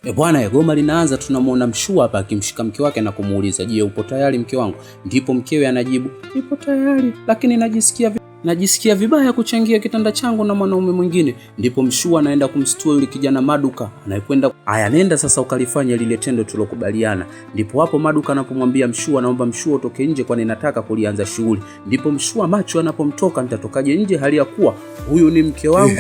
E bwana, goma linaanza, tunamwona Mshua hapa akimshika mke wake na kumuuliza, je, upo tayari mke wangu? Ndipo mkewe anajibu, nipo tayari, lakini najisikia vibaya kuchangia kitanda changu na mwanaume mwingine. Ndipo Mshua anaenda kumstua yule kijana Maduka anayekwenda, aya, nenda sasa ukalifanya lile tendo tulokubaliana. Ndipo hapo Maduka anapomwambia Mshua, naomba Mshua utoke nje, kwani nataka kulianza shughuli. Ndipo Mshua macho anapomtoka, nitatokaje nje hali ya kuwa huyu ni mke wangu?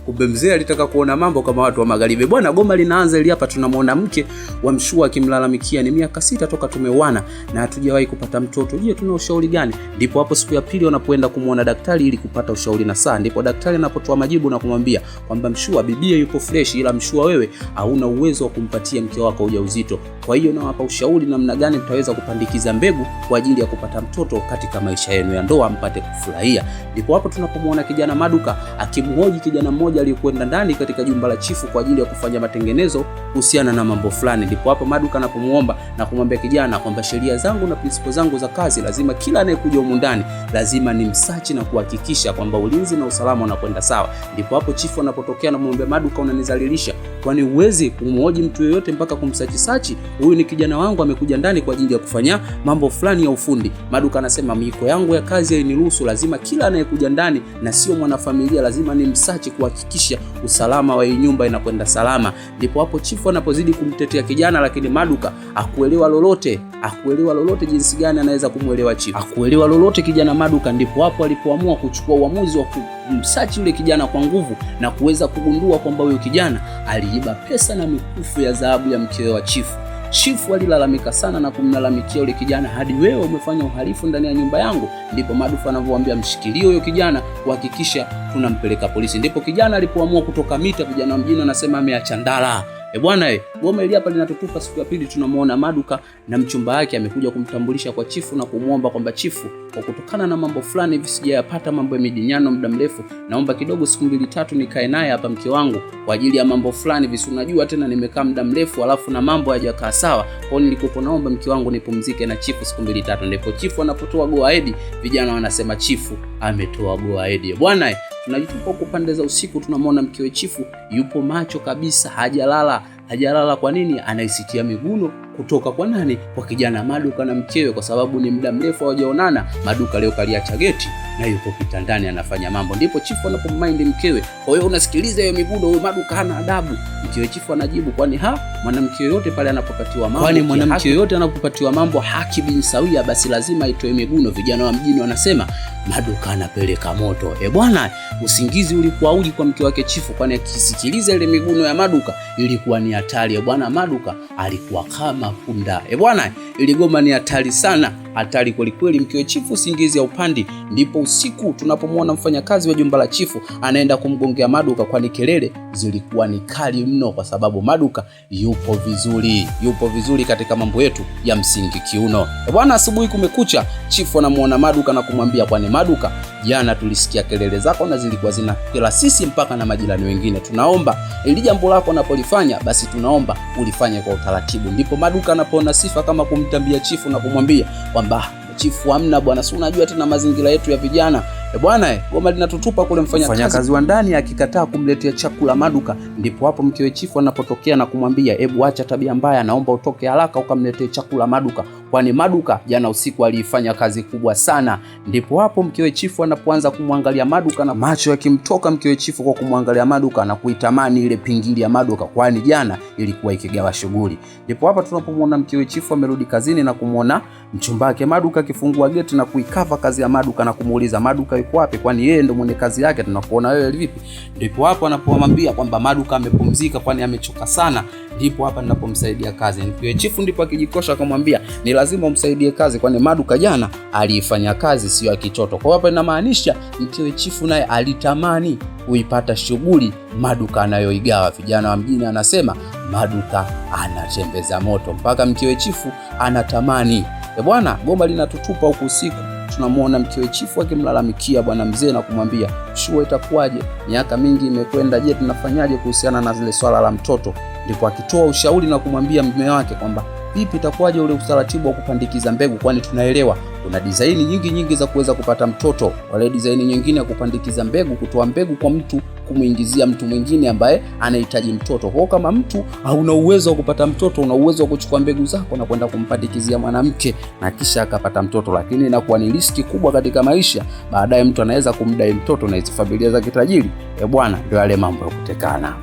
Kumbe mzee alitaka kuona mambo kama watu wa magharibi. Bwana, goma linaanza ili hapa tunamwona mke wa Mshua akimlalamikia, ni miaka 6 toka tumeoana na hatujawahi kupata mtoto. Je, tuna ushauri gani? Ndipo hapo siku ya pili wanapoenda kumwona daktari ili kupata ushauri na saa, ndipo daktari anapotoa majibu na kumwambia kwamba Mshua, bibie yuko fresh, ila Mshua wewe hauna uwezo wa kumpatia mke wako ujauzito. Kwa hiyo nawapa ushauri namna gani mtaweza kupandikiza mbegu kwa ajili ya kupata mtoto katika maisha yenu ya ndoa, mpate kufurahia. Ndipo hapo tunapomwona kijana Maduka akimhoji kijana mmoja aliyekwenda ndani katika jumba la chifu kwa ajili ya kufanya matengenezo kuhusiana na mambo fulani. Ndipo hapo Maduka anapomuomba na kumwambia kijana kwamba sheria zangu na prinsipo zangu za kazi, lazima kila anayekuja humu ndani lazima nimsachi na kuhakikisha kwamba ulinzi na usalama unakwenda sawa. Ndipo hapo chifu anapotokea na kumwambia Maduka, unanizalilisha, kwani huwezi kumhoji mtu yoyote mpaka kumsachi sachi. Huyu ni kijana wangu amekuja ndani kwa ajili ya kufanya mambo fulani ya ufundi. Maduka anasema miiko yangu ya kazi hainiruhusu, lazima kila anayekuja ndani na sio mwanafamilia lazima nimsachi kuhakikisha usalama wa hii nyumba inakwenda salama. Ndipo hapo chifu anapozidi kumtetea kijana, lakini Maduka hakuelewa lolote, hakuelewa lolote jinsi gani anaweza kumuelewa chifu, hakuelewa lolote kijana Maduka. Ndipo hapo alipoamua kuchukua uamuzi wa kumsachi yule kijana kwa nguvu na kuweza kugundua kwamba huyo kijana aliiba pesa na mikufu ya dhahabu ya mkewe wa chifu. Chifu alilalamika sana na kumlalamikia yule kijana, hadi wewe umefanya uhalifu ndani ya nyumba yangu. Ndipo Maduka anavyoambia mshikilie huyo kijana kuhakikisha tunampeleka polisi. Ndipo kijana alipoamua kutoka mita, vijana wa mjini wanasema ameacha ndala. E bwana, goma hili hapa linatutupa. Siku ya pili tunamuona Maduka na mchumba wake amekuja kumtambulisha kwa chifu na kumuomba kwamba chifu, kwa kutokana na mambo fulani hivi sijayapata mambo ya midinyano muda mrefu, naomba kidogo siku 2 3 nikae naye hapa mke wangu kwa ajili ya mambo fulani hivi, unajua tena nimekaa muda mrefu alafu na mambo hayajakaa sawa, kwa hiyo nilikuwa naomba mke wangu nipumzike na chifu siku 2 3. Ndipo chifu anapotoa go ahead, vijana wanasema chifu ametoa go ahead. Bwana, tunajitupa huko pande za usiku, tunamwona mkewe chifu yupo macho kabisa, hajalala. Hajalala kwa nini? Anaisikia miguno kutoka kwa nani? Kwa kijana Maduka na mkewe, kwa sababu ni muda mrefu hawajaonana. Maduka leo kaliacha geti na yuko kitandani anafanya mambo. Ndipo chifu anapommind mkewe, kwa hiyo unasikiliza hiyo miguno, huyo Maduka hana adabu. Mkewe chifu anajibu, kwani ha mwanamke yoyote pale anapopatiwa mambo, kwani mwanamke yoyote anapopatiwa mambo haki bin sawia, basi lazima itoe miguno. Vijana wa mjini wanasema Maduka anapeleka moto. E bwana, usingizi ulikuwa uji kwa mke wake chifu, kwani akisikiliza ile miguno ya Maduka ilikuwa ni hatari. E bwana, Maduka alikuwa kama punda. E bwana, iligoma ni hatari sana, hatari kweli kweli. Mkewe chifu usingizi haupandi. Ndipo usiku tunapomwona mfanyakazi wa jumba la chifu anaenda kumgongea Maduka, kwani kelele zilikuwa ni kali mno, kwa sababu Maduka yupo vizuri, yupo vizuri katika mambo yetu ya msingi kiuno. E bwana, asubuhi kumekucha, chifu anamuona Maduka na kumwambia, kwani Maduka, jana tulisikia kelele zako na zilikuwa zinakera sisi mpaka na majirani wengine. Tunaomba ili jambo lako unapolifanya basi tunaomba ulifanye kwa utaratibu. Ndipo Maduka anapoona sifa kama kumtambia chifu na kumwambia kwamba chifu, hamna bwana, si unajua tena mazingira yetu ya vijana. E bwana, goma linatutupa kule. Mfanyakazi wa ndani akikataa kumletea chakula Maduka, ndipo hapo mkewe chifu anapotokea na kumwambia, hebu acha tabia mbaya, naomba utoke haraka ukamletee chakula Maduka, kwani Maduka jana usiku aliifanya kazi kubwa sana. Ndipo hapo mkewe chifu anapoanza kumwangalia Maduka na macho yakimtoka mkewe chifu kwa kumwangalia Maduka na kuitamani ile pingili ya Maduka, kwani jana ilikuwa ikigawa shughuli. Ndipo hapa tunapomwona mkewe chifu amerudi kazini na kumwona mchumba wake Maduka akifungua geti na kuikava kazi ya Maduka na kumuuliza Maduka yuko wapi, kwani yeye ndo mwenye kazi yake, tunakuona wewe vipi? Ndipo hapo anapomwambia kwamba Maduka amepumzika, kwani amechoka sana. Ndipo hapa ninapomsaidia kazi. Mkewe chifu ndipo akijikosha akamwambia ni lazima umsaidie kazi, kwani Maduka jana aliifanya kazi sio ya kichoto. Kwa hapa inamaanisha mkewe chifu naye alitamani kuipata shughuli Maduka anayoigawa. Vijana wa mjini anasema Maduka anatembeza moto mpaka mkewe chifu anatamani. E bwana, goma linatutupa huku usiku. Tunamuona mkewe chifu akimlalamikia bwana mzee na kumwambia, shua itakuwaje? Miaka mingi imekwenda, je, tunafanyaje kuhusiana na zile swala la mtoto? Ndipo akitoa ushauri na kumwambia mume wake kwamba Vipi itakuwaje ule utaratibu wa kupandikiza mbegu? Kwani tunaelewa kuna design nyingi nyingi za kuweza kupata mtoto. Wale design nyingine ya kupandikiza mbegu, kutoa mbegu kwa mtu kumuingizia mtu mwingine ambaye anahitaji mtoto. Kwa kama mtu hauna uwezo wa kupata mtoto, una uwezo wa kuchukua mbegu zako na kwenda kumpandikizia mwanamke na kisha akapata mtoto, lakini inakuwa ni riski kubwa katika maisha. Baadaye mtu anaweza kumdai mtoto na hizo familia za kitajiri, eh bwana, ndio yale mambo ya kutekana.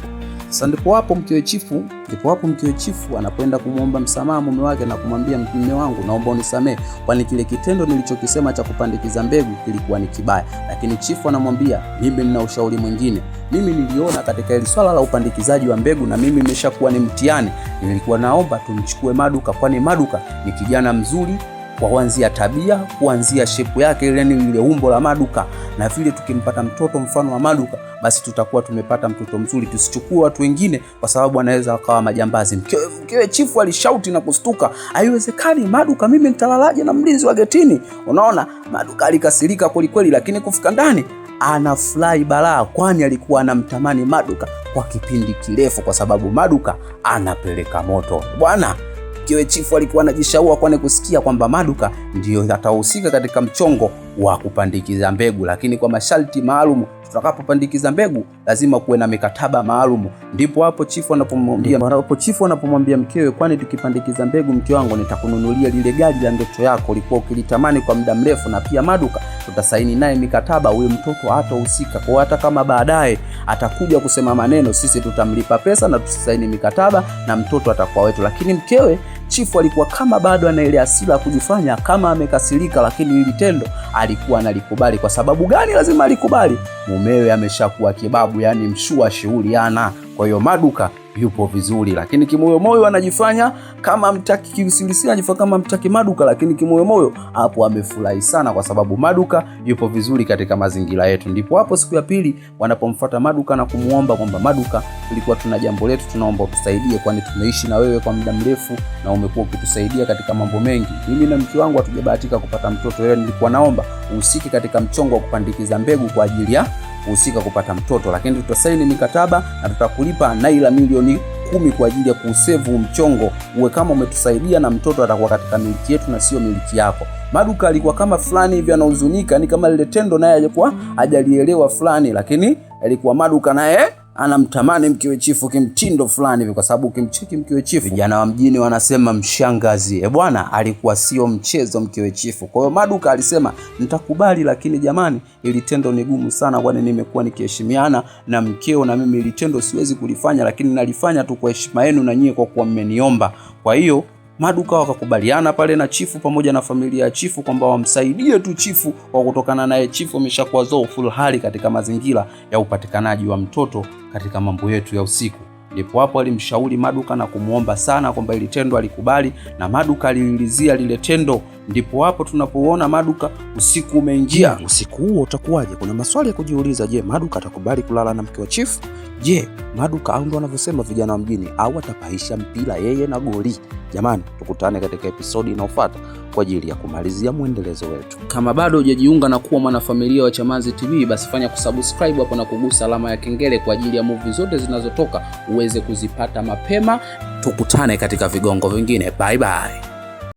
Sasa ndipo hapo mkewe chifu, ndipo hapo mkewe chifu anapoenda kumwomba msamaha mume wake na kumwambia, mume wangu, naomba unisamee, kwani kile kitendo nilichokisema cha kupandikiza mbegu kilikuwa ni kibaya. Lakini chifu anamwambia, mimi nina ushauri mwingine. Mimi niliona katika hili swala la upandikizaji wa mbegu na mimi nimeshakuwa ni mtihani, nilikuwa naomba tumchukue Maduka, kwani Maduka ni kijana mzuri kwa kuanzia tabia, kuanzia shepu yake ile, yani ile umbo la Maduka, na vile tukimpata mtoto mfano wa Maduka, basi tutakuwa tumepata mtoto mzuri. Tusichukue watu wengine, kwa sababu anaweza akawa majambazi. Mkewe chifu alishauti na kustuka, haiwezekani Maduka, mimi nitalalaje na mlinzi wa getini? Unaona, Maduka alikasirika kwelikweli, lakini kufika ndani anafurahi balaa, kwani alikuwa anamtamani Maduka kwa kipindi kirefu, kwa sababu Maduka anapeleka moto bwana. Mkewe chifu alikuwa anajishaua kwani kusikia kwamba Maduka ndiyo atahusika katika mchongo wa kupandikiza mbegu, lakini kwa masharti maalum. Tutakapopandikiza mbegu lazima kuwe na mikataba maalum. Ndipo hapo chifu anapomwambia hapo chifu anapomwambia mkewe, kwani tukipandikiza mbegu, mke wangu, nitakununulia lile gari la ndoto yako ulikuwa ukilitamani kwa muda mrefu, na pia Maduka tutasaini naye mikataba, huyo mtoto hatahusika. Kwa hata kama baadaye atakuja kusema maneno, sisi tutamlipa pesa na tusaini mikataba na mtoto atakuwa wetu. Lakini mkewe chifu alikuwa kama bado ana ile hasira kujifanya kama amekasirika, lakini hili tendo alikuwa analikubali. Kwa sababu gani lazima alikubali? Mumewe ameshakuwa kibabu, yani mshua shughuli ana. Kwa hiyo Maduka yupo vizuri, lakini kimoyomoyo anajifanya kama mtaki, kiusilisia anajifanya kama mtaki Maduka, lakini kimoyomoyo hapo amefurahi sana, kwa sababu Maduka yupo vizuri katika mazingira yetu. Ndipo hapo siku ya pili wanapomfuata Maduka na kumuomba kwamba Maduka, tulikuwa tuna jambo letu, tunaomba utusaidie, kwani tumeishi na wewe kwa muda mrefu na umekuwa ukitusaidia katika mambo mengi. Mimi na mke wangu hatujabahatika kupata mtoto, wewe nilikuwa naomba uhusike katika mchongo wa kupandikiza mbegu kwa ajili ya kuhusika kupata mtoto, lakini tutasaini mikataba na tutakulipa naira milioni 10 kwa ajili ya kuusevu mchongo, uwe kama umetusaidia na mtoto atakuwa katika miliki yetu na sio miliki yako. Maduka alikuwa kama fulani hivi anahuzunika, ni kama lile tendo naye alikuwa hajalielewa fulani, lakini alikuwa Maduka naye anamtamani mkewe chifu kimtindo fulani hivi, kwa sababu ukimcheki mkewe chifu, vijana wa mjini wanasema mshangazi. E bwana, alikuwa sio mchezo mkewe chifu. Kwa hiyo Maduka alisema nitakubali, lakini jamani, ili tendo ni gumu sana, kwani nimekuwa nikiheshimiana na mkeo na mimi ili tendo siwezi kulifanya, lakini nalifanya tu kwa heshima yenu na nyie kwa kuwa mmeniomba. Kwa hiyo Maduka wakakubaliana pale na chifu pamoja na familia ya chifu kwamba wamsaidie tu chifu, kwa kutokana naye chifu ameshakuwa dhaifu hali katika mazingira ya upatikanaji wa mtoto katika mambo yetu ya usiku. Ndipo hapo alimshauri Maduka na kumuomba sana kwamba ili tendo alikubali, na Maduka alilizia lile tendo. Ndipo hapo tunapoona Maduka usiku umeingia. Usiku huo utakuwaje? Kuna maswali ya kujiuliza. Je, Maduka atakubali kulala na mke wa chifu? Je, Maduka au ndo wanavyosema vijana wa mjini, au atapaisha mpira yeye na goli? Jamani, tukutane katika episodi inayofuata kwa ajili ya kumalizia mwendelezo wetu. Kama bado hujajiunga na kuwa mwanafamilia wa Chamazi TV, basi fanya kusubscribe hapo na kugusa alama ya kengele kwa ajili ya movie zote zinazotoka uweze kuzipata mapema. Tukutane katika vigongo vingine. Bye bye.